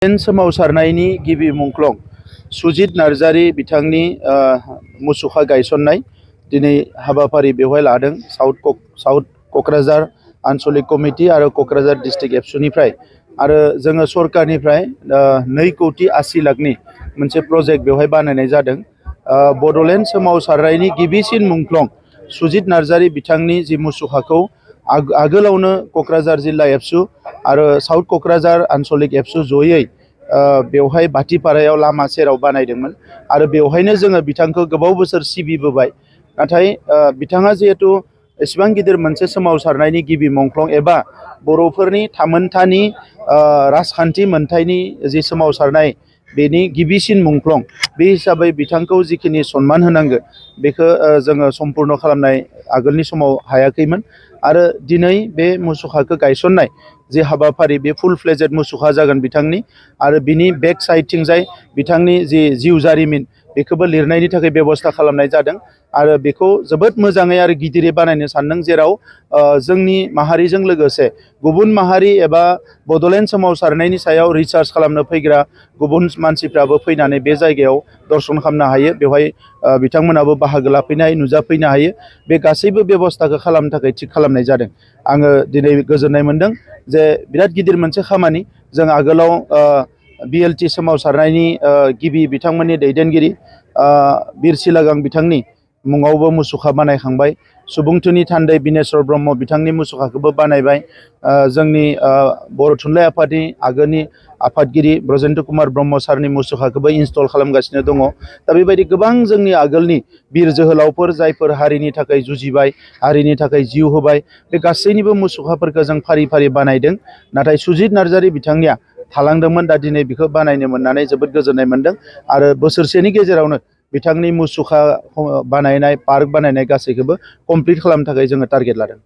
सोमावसारनायनि गिबि मुंख्लं सुजित नार्जारी बिथांनि मुसुखा गायसननाय दिनै हाबाफारि बेवहाय लादों साउथ क'क्राझार आन्चलिक कमिटि आरो क'क्राझार डिस्ट्रिक्ट एबसुनिफ्राय आरो जोङो सरकारनिफ्राय 2,80,00,000 मोनसे प्रजेक्ट बेवहाय बानायनाय जादों। बड'लेण्ड सोमावसारनायनि गिबिसिन मुंख्लं सुजित नार्जारी बिथांनि जि मुसुखाखौ आगोलावनो क'क्राझार जिल्ला एबसु आरो साउथ क'क्राझार आन्चलिक एबसु जयै बेवहाय बाथिपारायाव लामा सेराव बानायदोंमोन आरो बेवहायनो जोङो बिथांखौ गोबाव बोसोर सिबिबोबाय। नाथाय बिथाङा जिहेतु एसेबां गिदिर मोनसे सोमावसारनायनि गिबि मुंख्लं एबा बर'फोरनि थामोनथानि राजखान्थि मोनथायनि जि सोमावसारनाय बेनि गिबिसिन मुंख्लं बे हिसाबै बिथांखौ जिखिनि सन्मान होनांगौ बेखौ जोङो सम्पुर्ण खालामनाय आगोलनि समाव हायाखैमोन आरो दिनै बे मुसुखाखौ गायसननाय जे हाबाफारि बे फुल फ्लेजेड मुसुखा जागोन बिथांनि आरो बिनि बेक साइडथिंजाय बिथांनि जि जिउ जारिमिन बेखौबो लिरनायनि थाखाय बेबस्था खालामनाय जादों आरो बेखौ जोबोद मोजाङै आरो गिदिरै बानायनो सानदों जेराव जोंनि माहारिजों लोगोसे गुबुन माहारि एबा बड'लेण्ड सोमावसारनायनि सायाव रिसार्च खालामनो फैग्रा गुबुन मानसिफ्राबो फैनानै बे जायगायाव दर्शन खालामनो हायो बेवहाय बिथांमोनाबो बाहागो लाफैनो हायो नुजाफैनो हायो बे गासैबो बेबस्थाखौ खालामनो थाखाय थिग खालामनाय जादों। आङो दिनै गोजोननाय मोनदों जे बिराद गिदिर मोनसे खामानि जों आगोलाव BLT सोमावसारनायनि गिबि बिथांमोननि दैदेनगिरि बिर सिलागां बिथांनि मुङावबो मुसुखा बानायखांबाय। सुबुंथुनि थान्दै बिनेश्वर ब्रह्म बिथांनि मुसुखाखौबो बानायबाय। जोंनि बर' थुनलाइ आफादनि आगोलनि आफादगिरि ब्रजेन्द्र कुमार ब्रह्म सारनि मुसुखाखौबो इनस्टल खालामगासिनो दङ। दा बेबायदि गोबां जोंनि आगोलनि बिर जोहोलावफोर जायफोर हारिनि थाखाय जुजिबाय हारिनि थाखाय जिउ होबाय बे गासैनिबो मुसुखाफोरखौ जों फारि फारि बानायदों। नाथाय सुजित नार्जारी बिथांनिया थालांदोंमोन दा दिनै बेखौ बानायनो मोननानै जोबोद गोजोननाय मोनदों आरो बोसोरसेनि गेजेरावनो बिथांनि मुसुखा बानायनाय पार्क बानायनाय गासैखौबो कमप्लिट खालामनो थाखाय जोङो टारगेट लादों।